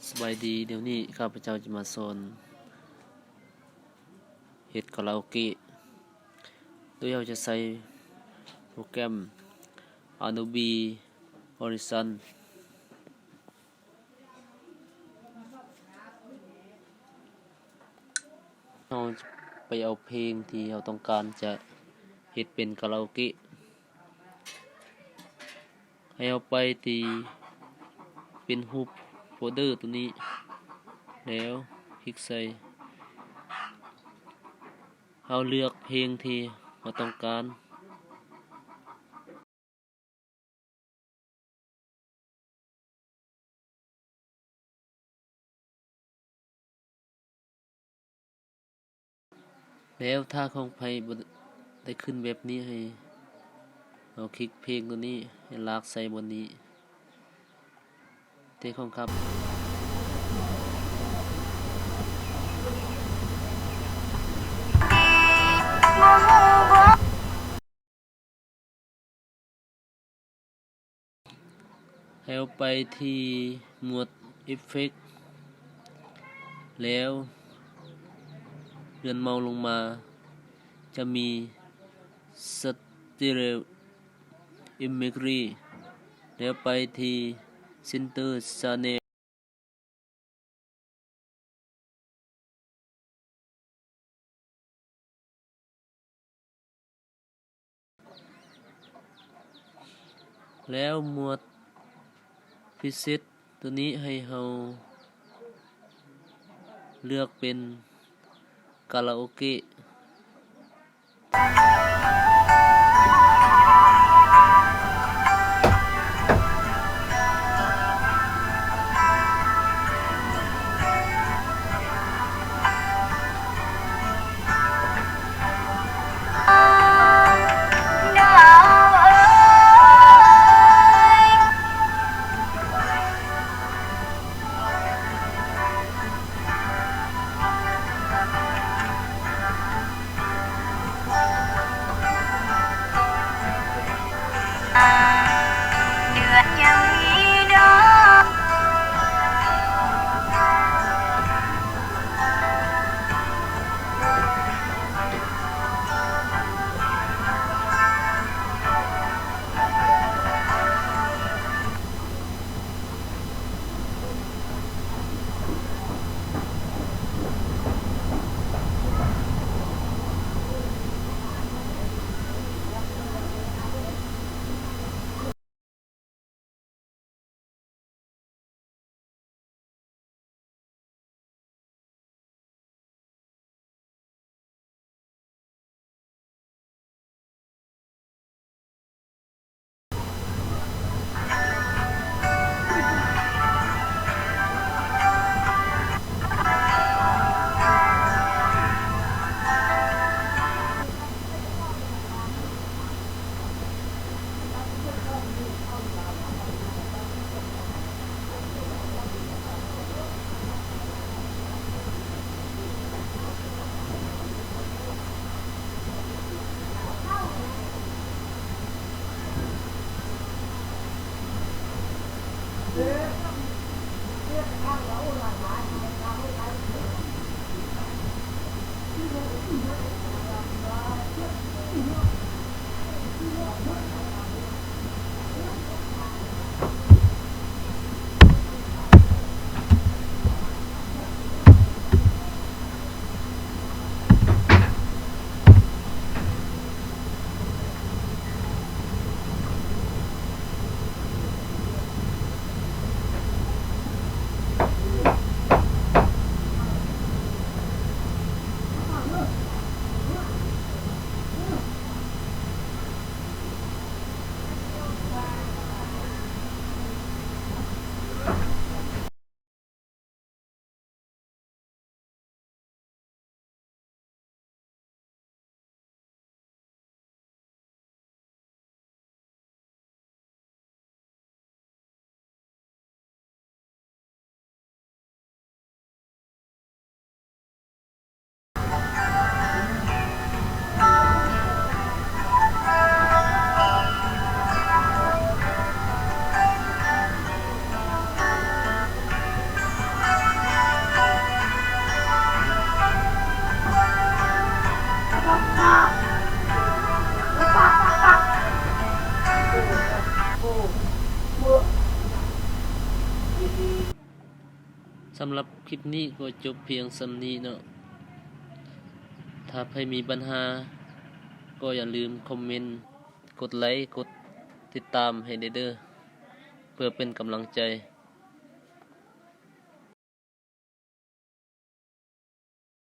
ສະບາຍດີ, ດຽວນີ້ຂ້າພະເຈົ້າຈະມາສອນເຮັດຄາຣາໂອເກະ ໂດຍເຮົາຈະໃຊ້ໂປຣແກຣມ Adobe Audition. ເຮົາຈະໄປເອົາເພງທີ່ເຮົາຕ້ອງການຈະເຮັດເປັນຄາຣາໂອເກະ. ໃຫ້ເຮົາໄປທີ່ເປັນຮູບໂຟນເດີໂຕນີ້ ແລ້ວຄລິກໃສ່. ເຮົາເລືອກເພງທີ່ເຮົາຕ້ອງການ. ແລ້ວຖ້າຂອງໃຜບໍ່ໄດ້ຂຶ້ນແບບນີ້ ໃຫ້ເຮົາຄລິກເພງໂຕນີ້ ໃຫ້ລາກໃສ່ບ່ອນນີ້. ເທຂອງຄັບ. ແລ້ວໄປທີ່ໝວດເອັບເຟັກ ແລ້ວເລື່ອນເມົາສ໌ລົງມາ ຈະມີ Stereo Imagery ແລ້ວໄປທີ່ Center Channel. ແລ້ວໝວດພິເສດໂຕນີ້ໃຫ້ເຮົາເລືອກເປັນຄາຣາໂອເກະ. ສຳລັບຄລິບນີ້ກໍຈົບພຽງສ່ຳນີ້ເນາະ. ຖ້າໃຜມີບັນຫາກໍຢ່າລືມຄອມເມັນ, ກົດໄລ, ກົດຕິດຕາມໃຫ້ແດ່ເດີ້ ເພື່ອເປັນກຳລັງໃຈ.